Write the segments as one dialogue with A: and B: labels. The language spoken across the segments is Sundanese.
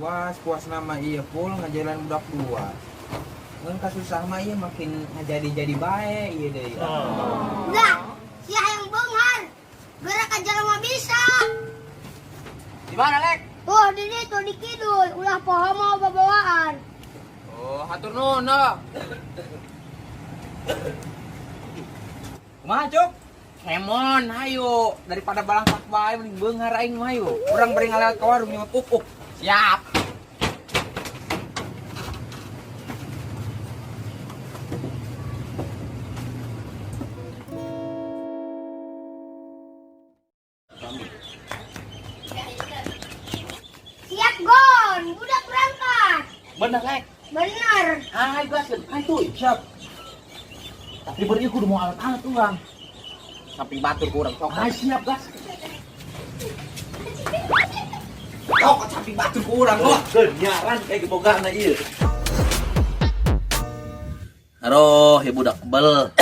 A: Puas, puas nama iya pul ngajalan budak dua. Ngan kasusah mah iya makin ngajadi-jadi bae iya deui.
B: Udah, sia hayang beunghar. Gerak ka jelema bisa.
A: Di mana, Lek?
B: Tuh di ditu di kidul, ulah poho mau babawaan.
A: Oh, hatur nuhun, no. Kumaha, Cuk? Kemon, hayu. Daripada balangsak bae mending beunghar aing mah hayu. Urang bari ngalewat ka warung nyuwut uk-uk. Siap.
B: Siap, Gon. Budak berangkat.
C: Bener, Lek.
B: Bener.
C: Hai, gaskeun. Hai tuh, siap. Tapi beri kudu mau alat-alat urang.
A: Samping batur ku urang cokot.
C: Hai, siap, gas.
A: Cokot samping batur ku urang lo.
C: Genyaran kayak gebogana ieu. Aduh, ieu budak kebel.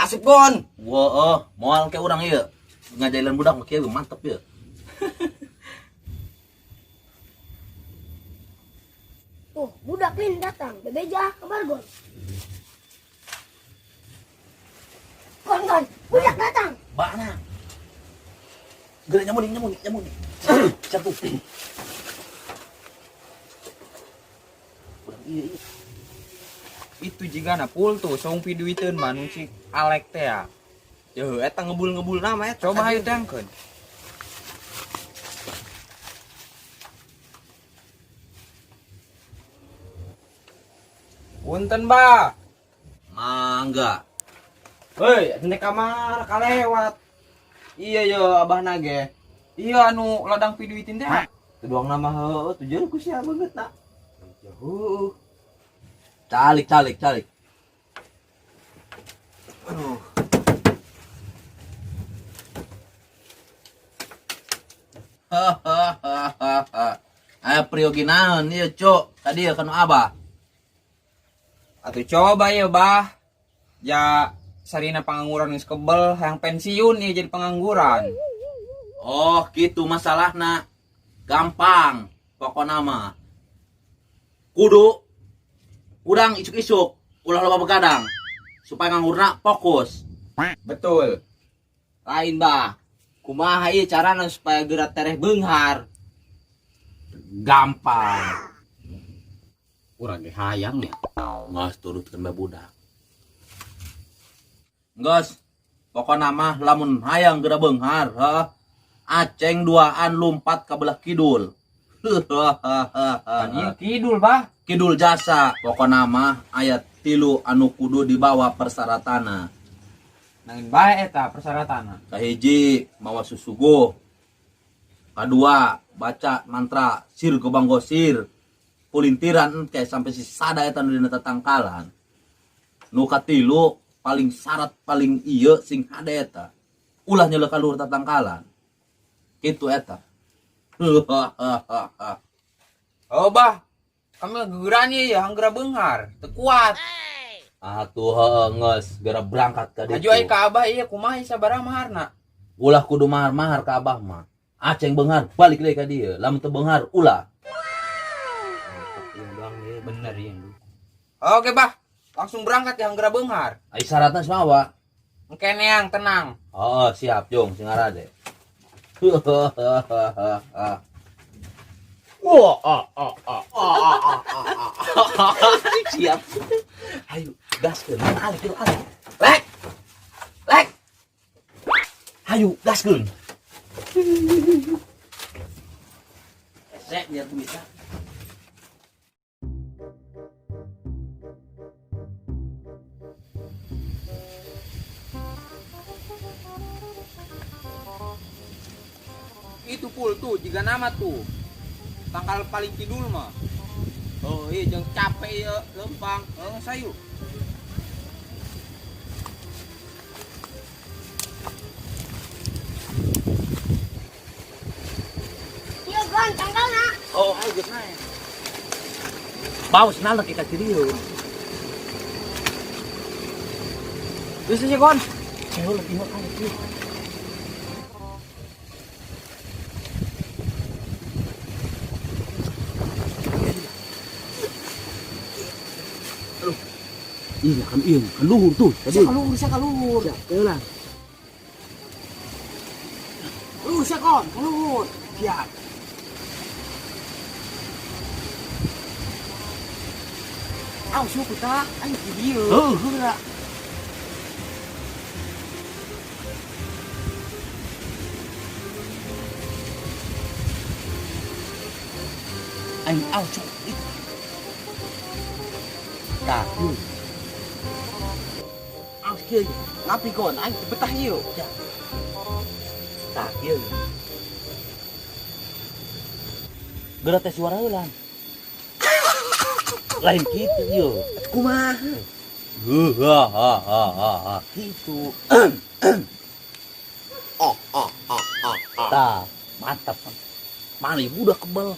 A: Asik Gon.
C: Wah, oh, moal ke urang ieu. Ngajailan budak mah kieu mantep ieu.
B: Tuh, budak Lin datang. Bebeja kabar Gon. Gon, Gon, budak datang.
C: Bana. Geura nyamun nyamun nyamun. Siap tuh. Urang ieu ieu.
A: Itu jigana pul tuh saung piduiteun mah nu si Alek teh ya. Yeuh eta ngebul-ngebul nama ya. Coba hayu teangkeun. Punten, Bah.
C: Mangga.
A: Hei, ente kamar kalewat. Iya yo abah nage. Iya anu ladang piduitin teh.
D: Tuduang nama heueuh tujuan ku sia beungeut na.
A: Jauh.
C: Calik calik calik.
A: Aduh.
C: Hahaha. Aya priyogi naon ieu, Cuk? Tadi ya kanu abah.
A: Atuh coba ya, Bah. Ya sarina pengangguran geus kebel hayang pensiun ieu jadi pengangguran.
C: Oh, gitu masalahna. Gampang pokona mah. Kudu urang isuk-isuk ulah loba begadang supaya nganggurna fokus.
A: Betul.
D: Lain, Bah. Kumaha ieu carana supaya geura tereh beunghar?
C: Gampang.
D: Urang ge hayang nya.
C: Geus turutkeun bae budak. Geus, pokona mah lamun hayang geura beunghar, heuh. Aceng duaan lumpat ka belah kidul.
A: Kan ieu kidul, Bah.
C: Kidul jasa, pokona mah aya 3 anu kudu dibawa persyaratanna.
A: Nangin bae eta persyaratanna.
C: Kahiji mawa susuguh. Kadua baca mantra sir gobang gosir. Pulintiran engke sampai si sada eta nu dina tatangkalan. Nu katilu paling syarat paling ieu sing hade eta. Ulah nyeuleuh ka luhur tatangkalan. Kitu eta.
A: Oh, Bah. Kami gegeran ieu ya hanggeura beunghar, teu kuat.
C: Atuh heueuh geus geura berangkat ka ditu.
A: Aju ai ka Abah ieu kumaha sabaraha maharna?
C: Ulah kudu mahar-mahar ka Abah mah. Aceng beunghar balik deui ka dieu. Lamun teu beunghar ulah.
D: Iya doang ieu bener ieu.
A: Oke, Bah. Langsung berangkat ya hanggeura beunghar.
C: Ai syaratna samawa?
A: Engke neang tenang.
C: Oh, siap jung sing arade.
D: Wah, ah, ah, ah, ah, ah, ah, ah, ah.
C: Siap. Ayo, gaskeun. Mana Alek, yuk, Alek. Lek. Lek. Ayo, gaskeun. Esek biar bisa.
A: Itu pul tuh, jika nama tuh. Tangkal paling kidul mah. Oh iya, jangan capek ya, lempang. Oh, sayu.
B: Iya, Gon, tangkalna.
C: Oh, ayo geus naik. Bau senal lagi ka dirieu.
A: Bisa sih, Gon.
C: Ayo lebih mah kali. Iya kan iya kan luhur tuh.
D: Sia ka luhur, sia ka luhur.
C: Heula.
D: Lu sia kon, ka luhur.
A: Siap.
D: Aw syukur ta, aing di dieu.
C: Heuh, heula. Aing aw cuk. Tah, yuk.
D: Aw kieu. Ngapi kon, aing teu betah ieu.
C: Tah, ieu. Geura teh suara heulan. Lain kitu ieu.
D: Kumaha?
C: Heuh, ha ha ha ha ha. Kitu.
D: Oh, oh, oh, oh, oh.
C: Tah, mantap. Mana ibu udah kebal.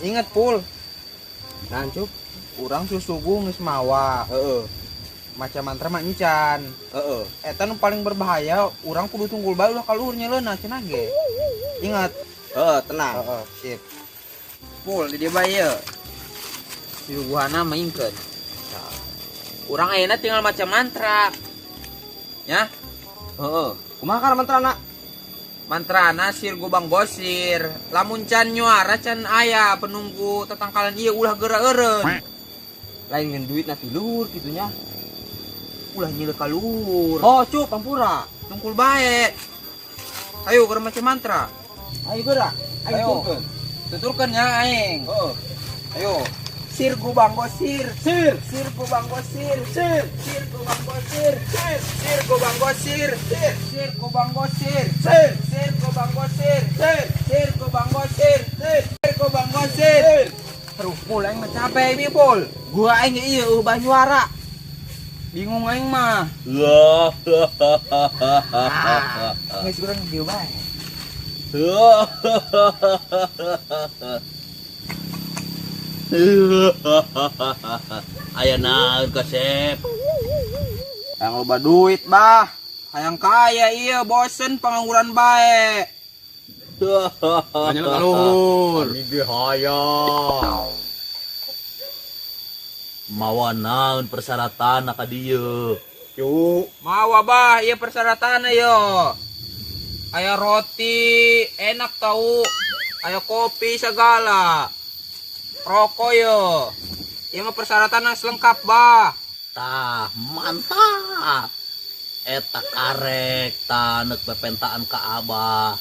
A: Ingat Pul,
D: Nah, cuk.
A: urang susugu geus mawa.
D: Heeh,
A: Maca mantra mah encan.
D: heeh.
A: Eta nu paling berbahaya, urang kudu tunggul bae ulah kaluhur nyeleuna cenah ge. Ingat.
D: Heeh, tenang.
A: Heeh, sip. Pul di dieu bae ieu. Suguhana maingkeun. Urang ayeuna tinggal maca mantra. Ya,
D: Heeh. Kumaha kana mantrana?
A: Mantrana sir gobang gosir. Lamun can nyuara can aya penunggu tetangkalan ieu ulah geura eureun.
D: Lain ngan duit na ti luhur kitu nya.
A: Ulah nyileuh ka luhur.
D: Oh, cuk, pampura.
A: Tungkul bae. Ayo keur maca mantra.
D: Ayo geura. Ayo
A: Ayo.
D: turunkeun.
A: Tuturkeun ya aing.
D: Heeh.
A: Ayo. Sir gobang gosir.
D: Sir,
A: Sir gobang gosir.
D: sir,
A: Sir gobang gosir.
D: sir,
A: Sir gobang gosir.
D: sir,
A: Sir gobang gosir.
D: sir,
A: Sir gobang gosir.
D: sir,
A: Sir gobang gosir.
D: sir,
A: Sir gobang gosir.
D: sir.
A: Terus Pul aing mah capek ini Pul.
D: Gua aing ieu eueuh banyuara.
A: Bingung aing mah. Geus urang dieu bae.
C: Aya naon kasep.
A: Hayang loba duit bah. Hayang kaya iya bosen pengangguran bae.
D: Hanya ka luhur. Mige hayang.
C: Mawa naon persyaratan ka dieu.
D: Yuk.
A: Mawa bah iya persyaratan yo. Aya roti enak tau. Aya kopi segala. Rokok yo. Ieu mah persyaratan lengkap bah.
C: Tah, mantap. Eta karek tanek pepentaan ka abah.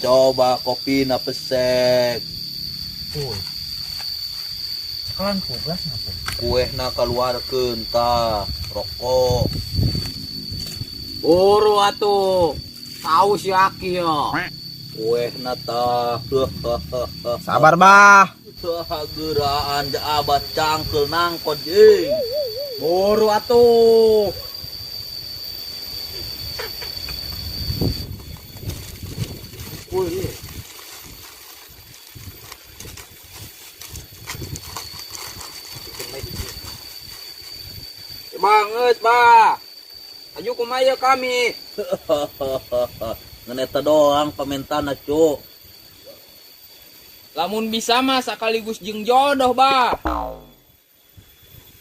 C: Coba kopi na pesek.
A: Sekalian tugas napa?
C: Kueh na keluarkeun tah, rokok.
D: Buru atuh. Tahu si Aki yo.
C: Kueh na tah.
A: Sabar bah.
C: Geraan ja abah cangkel nangkot jeung.
D: Buru atuh. Wih.
A: Banget bah. Aju kumaha kami.
C: Ngan eta doang pamentana cuk.
A: Lamun bisa mah sekaligus jeung jodoh bah.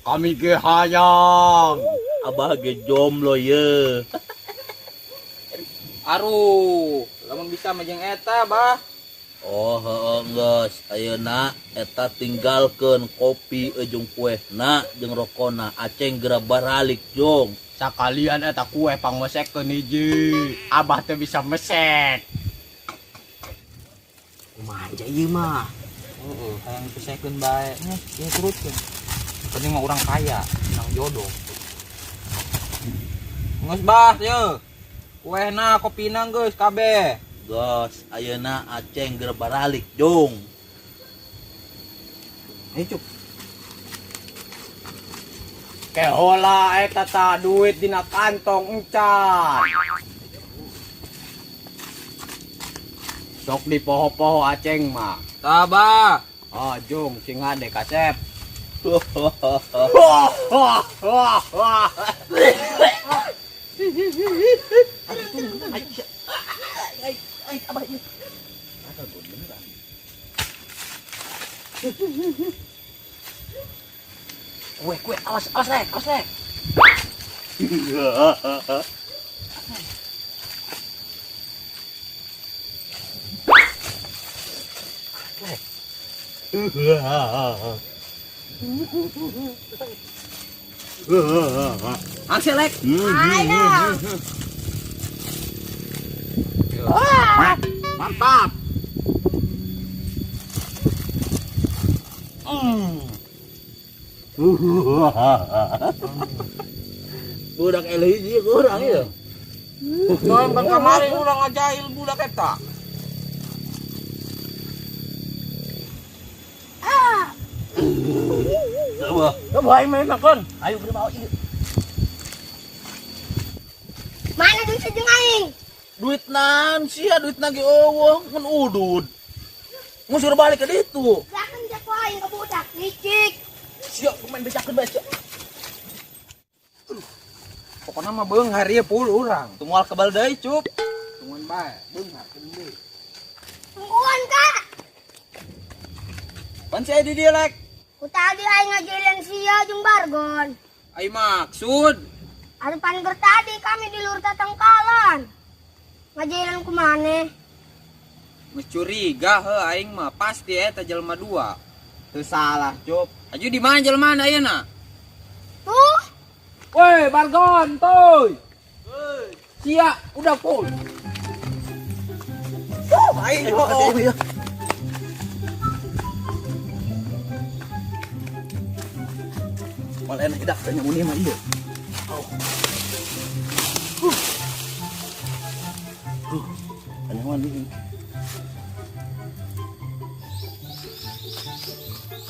D: Kami ge hayang.
C: Abah ge jomblo ye.
A: Aruh, lamun bisa mah jeung eta bah.
C: Oh heeh geus, ayeuna eta tinggalkeun kopi jeung kuehna jeung rokona, aceng geura baralik jong.
D: Sakalian eta kue pangmesekeun hiji. Abah teh bisa mesek. Kumaha ieu mah?
A: Heeh, hayang dipesekeun bae. Nih, ieu turutkeun. Penting mah urang kaya, nang jodoh. Geus bah, ye. Kuehna, kopina geus kabeh.
C: Geus, ayeuna aceng geura baralik jong.
A: Ayo cuk.
D: Kehola eta ta duit dina kantong encan. Sok dipoho-poho aceng mah.
A: Tabah.
D: Oh, jung sing ade kasep. Kue kue awas awas lek, awas lek.
A: Aksi lek.
B: Ayo.
C: Mantap. Budak LHG kurang ya.
A: Noem kan kamari urang ngajail budak eta.
C: Wah,
A: Coba aing main makan.
C: ayo kita bawa ieu.
B: Mana duit jeung aing?
C: Duit nan sia duit nage eueuh mun udud. Mun suruh balik ke ditu.
B: Lakan jago aing ke budak licik.
C: Sia main becakeun bae sia.
A: Pokoknya mah beunghar ieu pul urang.
D: Tunggal kebal deui, Cup.
A: Tungguan bae, beunghar deui.
B: Tungguan kak.
D: Pan si Edi dia lek.
B: Ku tadi aing ngajailan sia jeung Bargon.
A: Ai maksud
B: Anu pan ger tadi kami di luar tatangkalan. Ngajailan ku maneh.
A: Geus curiga heuh aing mah pasti eta jelema dua.
D: Teu salah, Cup.
A: Aju di mana jelema ayeuna?
B: Tuh,
A: Woi, Bargon, toy. Sia, udah full.
D: Aing
C: Ayo, Malah enak idak tanya muni mah ieu. Oh. Huh. Huh. Tanya mani.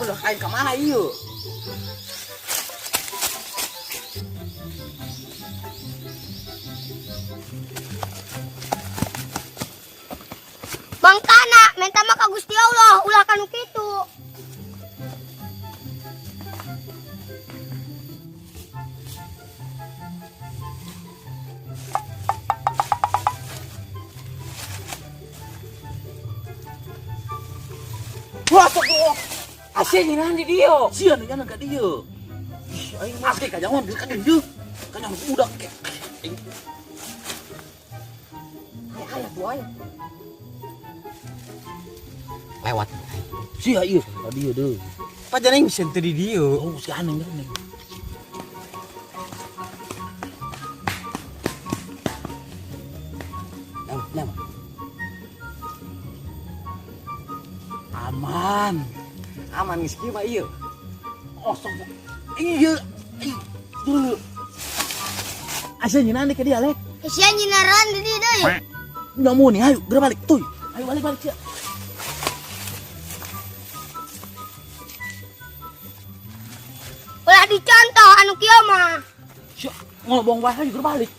D: Udah aing ka mana ieu?
B: mangkana minta mah ka Gusti Allah ulah kanu kitu.
C: Wah, sok oh.
A: Asia nyinahan di dieu.
C: Sia nih ka dieu. Ih, aing mah asli kanyawan geus ka dieu. Kanyawan budak ke. Aing
D: Ayo tuh aing. Lewat.
C: sia ieu ka dieu deui.
A: Pajan aing bisa teu di dieu.
C: Oh, si aneh aneh. Lama, lama. Aman.
D: Aman geus kieu mah ieu.
C: Osok. Iya. Ih, dulu. Asa nyeunah ke dia, Lek.
B: Sia nyinaran di dieu deui.
C: Nggak mau nih, ayo, gerak balik, tuh. Ayo balik balik, sia.
B: Ulah dicontoh anu kieu mah.
C: Sia, ngomong wae ayo gerak balik.